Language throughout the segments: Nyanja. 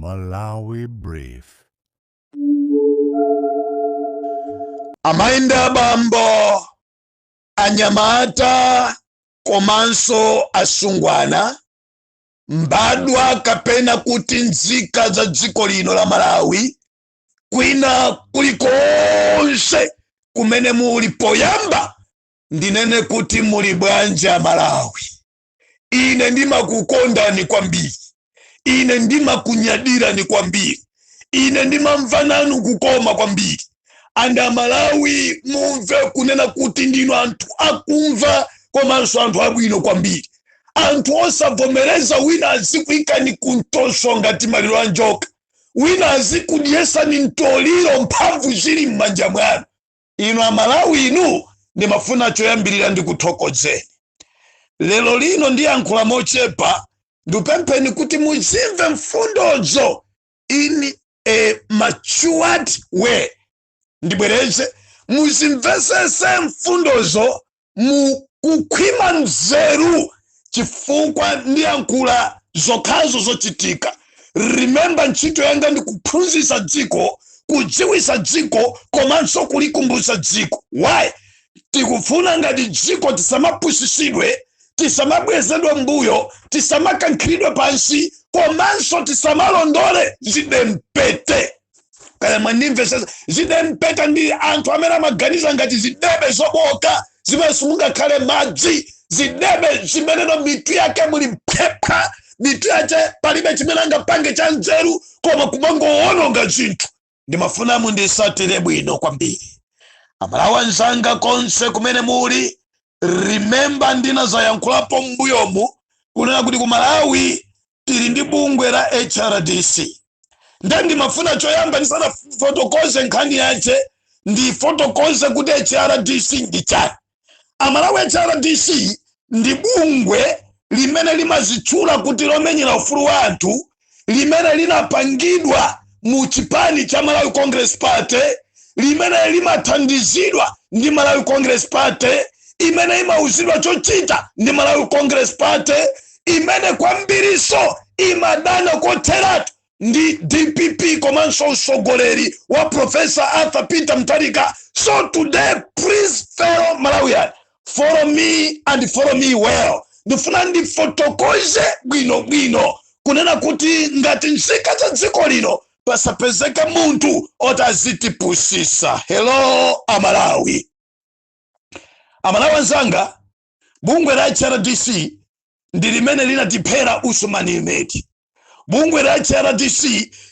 Malawi Brief. Amayi ndi abambo, anyamata komanso asungwana, mbadwa kapena kuti nzika za dziko lino la Malawi, kwina kulikonse kumene muli, poyamba ndinene kuti muli bwanji Amalawi? Ine ndimakukondani kwambiri, ine ndimakunyadirani kwambiri, ine ndimamva nanu kukoma kwambiri. And Amalawi, mumve kunena kuti ndinu anthu akumva komanso anthu abwino kwambiri, anthu osavomereza wina azikuyikani kumtoso ngati maliro a njoka, wina azikudyesani mtoliro mphamvu zili m'manja mwanu. Inu Amalawi inu, ndimafuna choyambirira ndikuthokozeni. Lero lino ndiyankhula mochepa, ndipempheni kuti muzimve mfundozo in a matured way. Ndibwereze, muzimvesese mfundozo mu kukhwima nzeru, chifukwa ndiyankhula zokhazo zochitika. Remember, ntchito yanga ndikuphunzitsa dziko, kudziwisa dziko komanso kulikumbutsa dziko. Why? Tikufuna ngati dziko tisamapusitsidwe, tisamabwezedwe mbuyo, tisamakankhidwe pansi komanso tisamalondole zidempete. Kaya mwandimvesesa? Zidempete ndi anthu amene amaganiza ngati zidebe zoboka zimene simungakhale madzi, zidebe zimeneno mitu yake muli mphepha, mitu yake palibe chimene angapange cha nzeru koma kumangowononga zinthu. Ndimafuna mundisatire bwino kwambiri, Amalawi anzanga konse kumene muli. Remember, ndinazayankhulapo m'mbuyomu kunena kuti ku Malawi tili ndi bungwe la HRDC. Nde ndimafuna choyamba ndisanafotokoze nkhani yache, ndifotokoze kuti HRDC ndi chani. Amalawi, HRDC ndi bungwe limene limazitchula kuti lomenyera ufulu wa anthu, limene linapangidwa mu chipani cha Malawi Congress Party, limene limathandizidwa ndi Malawi Congress Party, imene imauzidwa chochita ndi Malawi Congress Party, imene kwambiriso imadana kotheratu ndi DPP komanso usogoleri wa Professor Arthur Peter Mutharika. So today, please, fellow Malawian, follow me and follow me well. Ndifuna ndifotokoze bwinobwino kunena kuti ngati nzika za dziko lino pasapezeke munthu oti azitipusisa. Hello Amalawi, Amalawi anzanga, bungwe la HRDC ndi limene linatiphera Usman Hemedi. Bungwe la HRDC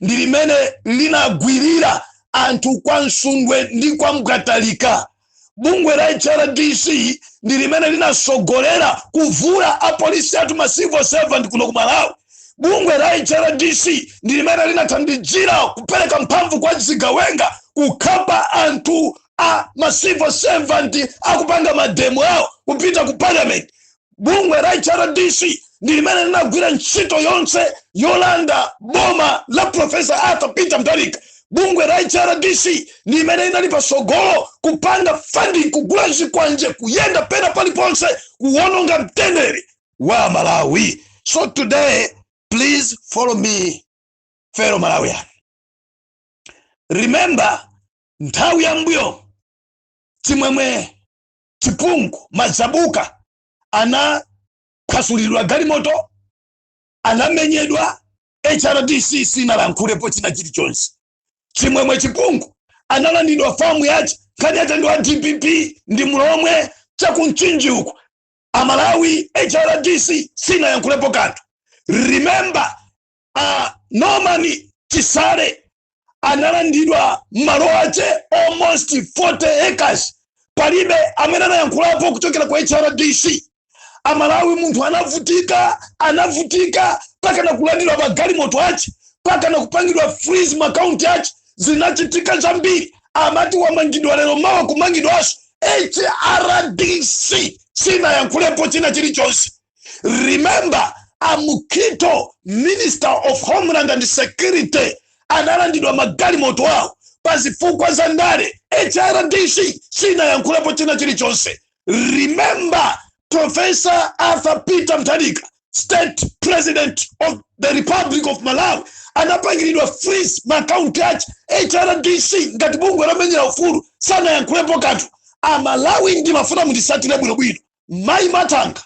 ndi limene linagwirira anthu kwa Msundwe ndi kwa Mbwatalika. Bungwe la HRDC ndi limene linasogolera kuvula apolisi athu, ma civil servant kuno ku Malawi. Bungwe la HRDC ndi limene linathandizira kupereka mphamvu kwa zigawenga kukhapa anthu a ma civil servant akupanga mademo awo kupita ku parliament. Bungwe la HRDC ndi limene linagwira ntchito yonse yolanda boma la Professor Arthur Peter Mutharika. Bungwe la HRDC ndi limene linali pasogolo kupanga funding, kugula zikwanje, kuyenda pena paliponse kuwononga mtendere wa Malawi. So today, please follow me, fellow Malawian. Remember, nthawi ya mbuyo Chimwemwe Chipungu Mazabuka anakhwasulidwa galimoto, anamenyedwa, HRDC sinalankhulepo china chilichonse. Chimwemwe Chipungu analandidwa famu yace, nkhani yace ndi wa DPP, ndi Mlomwe chakumchinji uku. Amalawi, HRDC sinayankhulepo kanthu. Remember, Norman Chisale analandidwa malo ace almost 40 acres, palibe amene anayankhulapo kuchokera ku HRDC. Amalawi, munthu anavutika, anavutika pakana kulandidwa magalimoto ace, pakana kupangidwa freeze ma account ace. Zinachitika zambiri. Amati wamangidwa lero, mawa kumangidwanso. HRDC sinayankhulepo china chilichonse. Remember, a Mukhito, Minister of Homeland and Security, analandidwa magalimoto awo pa zifukwa za ndale. HRDC sinayankhulepo china chilichonse. Remember, Professor Arthur Peter Mutharika, State President of the Republic of Malawi, Anapangiridwa freeze maakaunti ache. HRDC ngati bungwe lomenyera ufulu sanayankhulepo kanthu. Amalawi, ndimafuna mundisatire bwinobwino. Mayi Mathanga,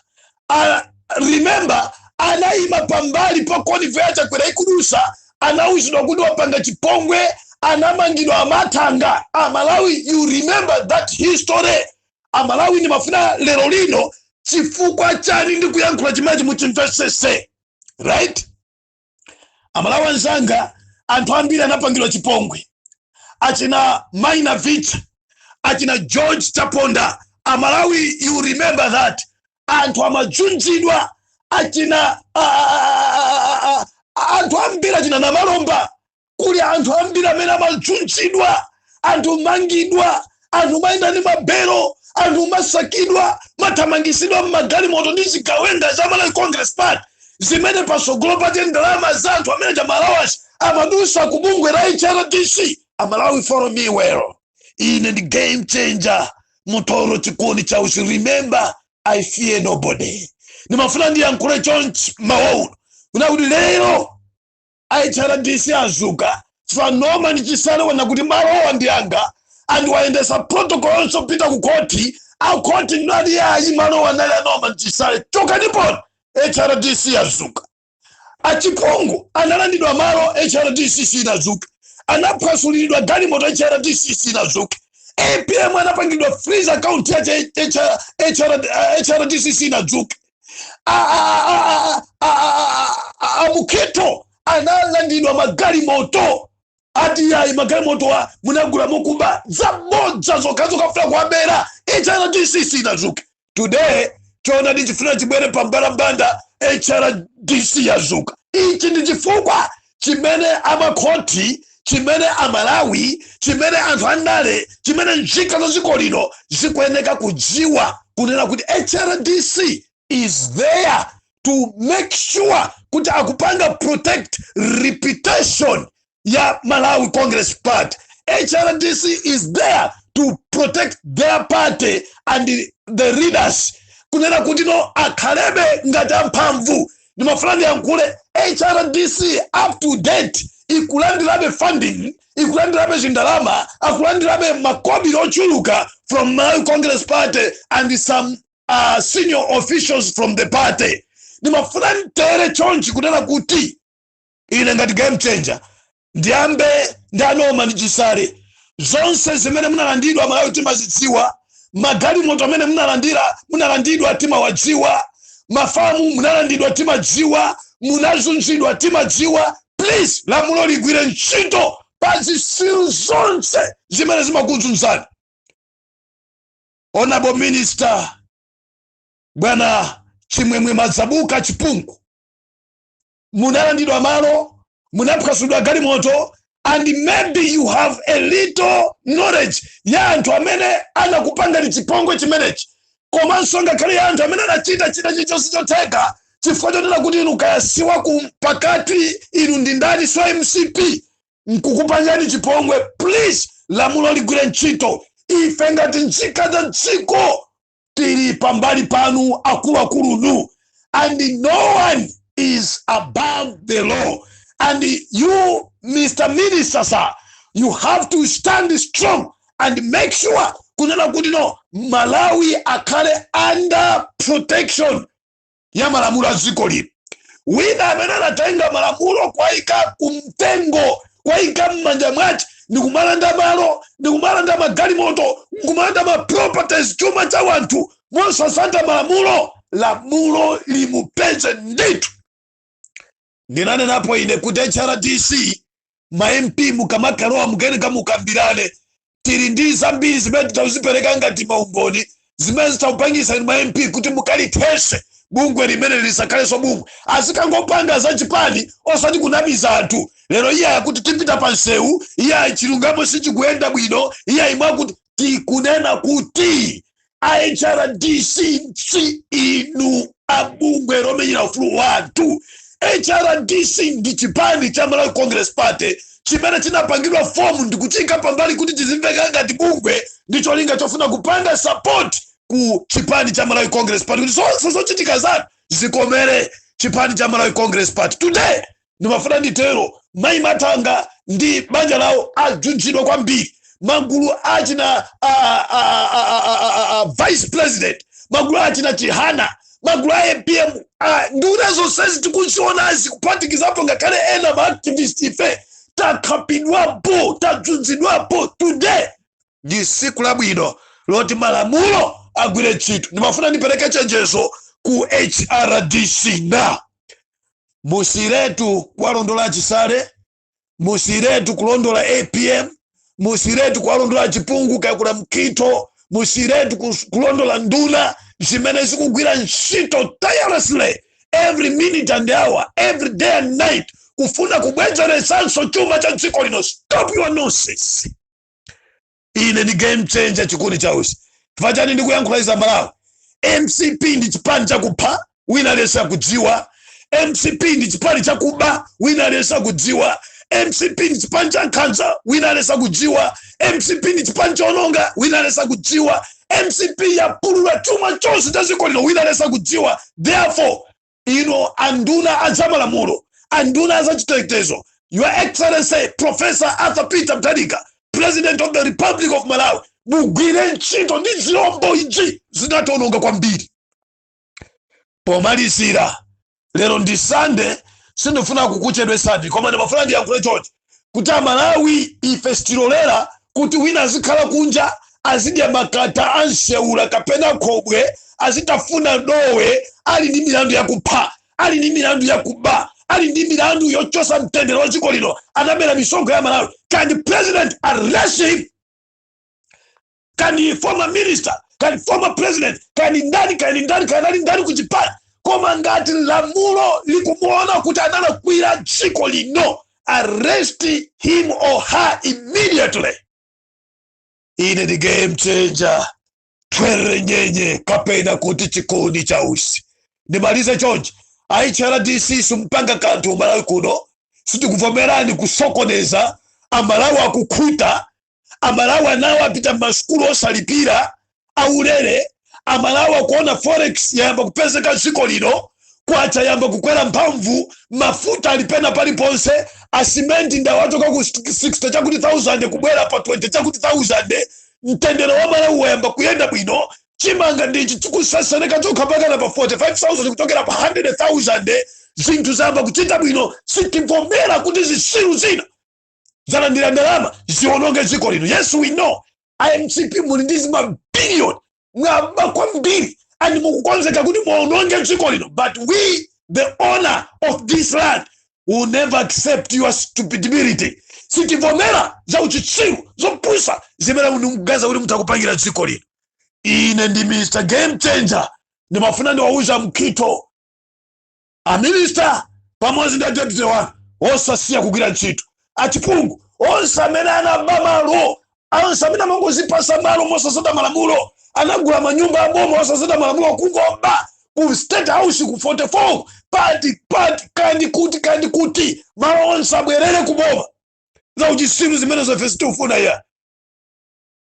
remember, anayima pambali pa convoy ya Chakwera ikudusa, anawuzidwa kuti wapanga chipongwe, anamangidwa Amathanga. Amalawi, you remember that history. Amalawi, ndimafuna lero lino, chifukwa chani ndikuyankhula chimenechi, muchimvesese, right? Amalawi anzanga, anthu ambiri anapangidwa chipongwe, achina Maina Vicha, achina George Chaponda. Amalawi, you remember that anthu amajunjidwa, achina anthu ambiri, achina Namalomba. Kuli anthu ambiri amene amajunjidwa, anthu mangidwa, anthu mayenda ndi mabelo, anthu masakidwa, mathamangisidwa mmagalimoto ndi zigawenga za Malawi Congress Party, zimene pasogolo pake ndalama za anthu amene chamalawashi amadusa ku bungwe la HRDC. Amalawi, follow me well. Ine ndi Game Changer Mutoro Chikuni Chausi. Remember, I fear nobody. Ndimafuna ndiyankhule chonchi mawauno kuna kuti lero HRDC azuka chifukwa Norman Chisale wana kuti malowa ndi anga, and wayendesa protocol yonse pita ku khoti. Akhoti nali ayi, malowa anali a Norman Chisale, chokanipo. HRDC azuka. Achipungu analandidwa malo, HRDC sinazuka. Anaphwasuliridwa galimoto, HRDC sinazuka. APM anapangidwa freeze account yache, HRDC sinazuka. Amukheto analandidwa magalimoto, ati ayi, magalimoto wa munagula mukuba, zabodza zokhazokafuna kuwabera. HRDC sinazuke. Today choonadi chifuna chibwere pambalambanda. HRDC yazuka. Ichi ndi chifukwa chimene amakhoti, chimene Amalawi, chimene anthu andale, chimene nzika za dziko lino zikuyeneka kudziwa kunena kuti HRDC is there to make sure kuti akupanga protect reputation ya Malawi Congress Party. HRDC is there to protect their party and the leaders, kunena kuti no, akhalebe ngati amphamvu. Ndimafuna ndiyankhule, HRDC up to date ikulandirabe funding, ikulandirabe zindalama, akulandirabe makobiri ochuluka from Malawi Congress Party and some senior officials from the party. Ndimafuna ntere chonchi kunena kuti ine ngati Game Changer ndiyambe ndi a Norman Chisale. Zonse zimene munalandidwa, Malawi timazidziwa. Magalimoto amene munalandira, munalandidwa, timawadziwa. Mafamu munalandidwa, timadziwa. Munazunzidwa, timadziwa. Please, lamulo ligwire ntchito pa zisilu zonse zimene zimakuzunzani. Honorable Minister, Bwana Chimwemwe Mazabuka Chipungu, munalandidwa malo, munaphwasulidwa galimoto, and maybe you have a little knowledge ya anthu amene anakupangani chipongwe chimenechi, komanso ngakhale ya anthu amene anachita china chilichonse chotheka chifukwa chonena kuti inu kayasiwa ku pakati, inu ndi ndani, so MCP nkukupangani chipongwe. Please, lamulo ligwire ntchito. Ife ngati nzika za dziko tili pambali panu, akuluakulunu, and no one is above the law. And you, Mr Minister sir, you have to stand strong and make sure kunena kuti no, Malawi akhale under protection ya malamulo a dziko lino. Wina amene anatenga malamulo kwayika kumtengo, kwayika m'manja mwace, ndikumalanda malo, ndikumalanda magalimoto, nkumalanda ma properties, chuma cha wanthu mosasanta malamulo, lamulo limupeze ndithu. Ndinanenapo ine kuti HRDC, ma MP mukamakalowa mukayeneka mukambirane. Tili ndi zambiri zimene titazipereka ngati maumboni zimene zitawupangisa inu ma MP kuti mukalithese bungwe limene lisakhalenso bungwe, azikangopanga zachipani osati kunamiza anthu. Lero iye akuti tipita pa nsewu, iye chilungamo sichikuyenda bwino, iye imwakuti tikunena kuti HRDC si inu abungwe lomenyera ufulu wa anthu. HRDC ndi chipani cha Malawi Congress Party chimene chinapangidwa form ndikuchika pambali kuti chizimveka ngati bungwe ndi cholinga chofuna kupanga support ku chipani cha Malawi Congress Party, kuti zonse zochitika zanu zikomere chipani cha Malawi Congress Party. Today Ndimafuna nditero, mayi Mathanga ndi banja lawo adzudzidwa kwambiri. Magulu achina vice president, magulu achina Chihana, magulu a APM, nduna zonsezi tikuchionazi, kuphatikizapo ngakhale ena ma activist, ife takhapidwapo, tadzudzidwapo. Today ndi siku labwino loti malamulo agwire ntchito. Ndimafuna ndipereke chenjezo ku HRDC na musiretu kuwalondola Chisale, musiretu kulondola APM, musiretu kuwalondola Chipungu kayakula Mkito, musiretu kulondola nduna zimene zikugwira ntchito tirelessly, every minute and hour, every day and night, kufuna kubwezeretsanso chuma cha dziko lino. Stop your nonsense. Ine ndi Game Changer, Chikuni Chausi. Chifukwa chani ndikuyankhula iza, Malawi? MCP ndi chipani chakupha, wina aliyense akudziwa. MCP ndi chipani chakuba, wina aliyense akudziwa. MCP ndi chipani cha nkhanza, wina aliyense akudziwa. MCP ndi chipani chononga, wina aliyense akudziwa. MCP yapulula chuma chonse cha dziko lino, wina aliyense akudziwa. Therefore, ino anduna azamalamulo, anduna azachitetezo, Your Excellency Professor Arthur Peter Mutharika, President of the Republic of Malawi, mugwire ntchito ndi zilombo izi, zinationonga kwambiri. Pomalizira, lero ndi Sande, sindifuna kukuchedwesani, koma ndimafuna ndiyankhule chonchi kuti Amalawi ife sitilolera kuti wina azikhala kunja, azidya makata ansewula kapena khobwe, azitafuna dowe, ali ndi milandu yakupha, ali ndi milandu yakuba, ali ndi milandu yochosa mtendere wa dziko lino, anabera misonkho ya Malawi. Can the president arrest him? Can the former minister, can former president, can ndani, can ndani, can ali ndani kuchipani, koma ngati lamulo likumuona kuti analakwira dziko lino, arrest him or her immediately. Ine ndi Game Changer, Twere Nyenye, kapena kuti Chikuni Chausi. Ndimalize chonchi: HRDC simpanga kanthu Malawi kuno. Sitikuvomerani kusokoneza. Amalawi akukhuta, Amalawi anawo apita m'masukulu osalipira, aulere. Amalawi akuona forex yayamba kupezeka dziko lino, kwacha yamba kukwera mphamvu, mafuta alipena paliponse, asimenti ndawatoka ku 60 chakuti 1000 kubwera pa 20 chakuti 1000. Mtendere wa Malawi wayamba kuyenda bwino. Chimanga ndichi chikusasereka chokha pakana pa 45,000 kuchokera pa 100,000. Zinthu zayamba kuchita bwino. Sitivomera kuti zisilu zina zalandira ndalama ziononge dziko lino. Yes, we know iMCP muli ndi zimabiliyoni, mwaba kwambiri and mukukonzeka kuti muononge dziko lino, but we, the owner of this land, will never accept your stupidity. Sitivomera za uchitsiru, zopusa zimene mukuganiza kuti mutakupangira dziko lino. Ine ndi Mr Game Changer. Ndimafuna ndiwauza Mkhito, a minister pamodzi ndi a deputy wanu, osasiya kugwira ntchito. Achipungu onse amene anaba malo, onse amene amangozipasa malo mosasata malamulo, anagula manyumba aboma osasata malamulo, kungoba ku State House, ku 44 pati pati, kandi kuti kandi kuti, malo onse abwerere kuboma. Za uchisiru zimene zofe sitifuna ya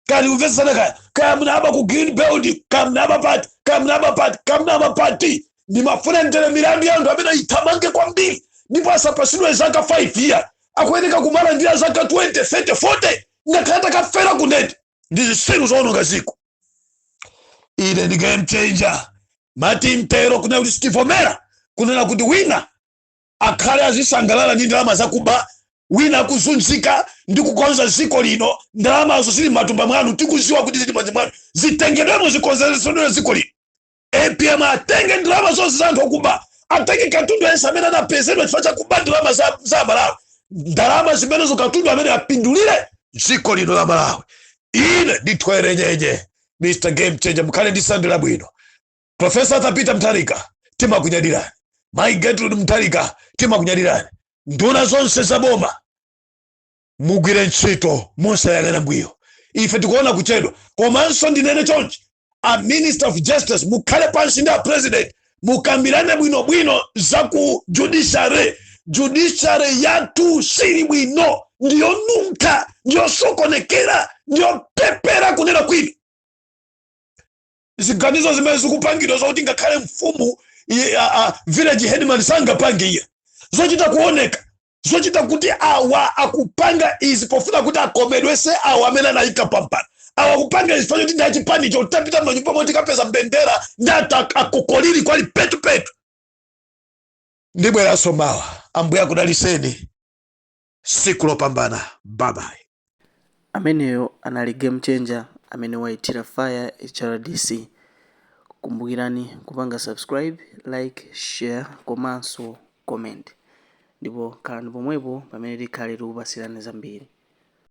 kani kumvetsana. Kaya kaya munaba ku Green Belt, kaya munaba pati, kaya munaba pati, kaya munaba pati, ndimafuna ntere milandu ya anthu amene ithamange kwambiri, ndipo asapasidwe zaka 5 year, akuyeneka kumalandira zaka 20, 30, 40, ngakhale takafera kunene. Ndi zisiru zoononga ziko. Ine ndi Game Changer mati mtero kunena kuti sitivomera kunena kuti wina akhale azisangalala ndi ndalama zakuba, wina akuzunzika ndi kukonza ziko lino. Ndalamazo zili m'matumba mwanu, tikuziwa kuti zili m'manja mwanu, zitengedwemo, zikonzeresedwe ziko lino. APM atenge ndalama zonse za anthu okuba, atenge katundu yense amene anapezedwa chifukwa chakuba ndalama za Malawi. Ndalama zimenezo, katundu amene apindulire dziko lino la Malawi. Ine ndithwere nyenye, Mr Game Changer. Mukhale ndi Sande labwino. Professor Arthur Peter Mutharika, timakunyadirani. Mai Gertrude Mutharika, timakunyadirani. Nduna zonse za boma, mugwire ntchito mosayang'ana mbwiyo. Ife tikuona kuchedwa. Komanso ndinene chonchi: a Minister of Justice, mukhale pansi ndi a President, mukambirane bwinobwino za ku judiciary. Judiciary yathu sili bwino, ndiyonunkha, ndiyosokonekera, ndiyopepera. Kunena kwino, ziganizo zimene zikupangidwa zakuti ngakhale mfumu village headman sangapange iye. Zochita kuoneka, zochita kuti awa akupanga izi pofuna kuti akomedwese awa amene anayika pampano. Awa akupanga izi pachoti ndi achipanicho. Utapita manyumba moti kapeza mbendera ndi akokolili kwali petupetu. Ndibweranso mawa. Ambuye akudaliseni, siku lopambana. Bye bye. Ameneyo anali Game Changer amene wayithira fire HRDC. Kumbukirani kupanga subscribe, like, share komanso comment, ndipo khalani pomwepo pamene tikhale tikupasirani zambiri.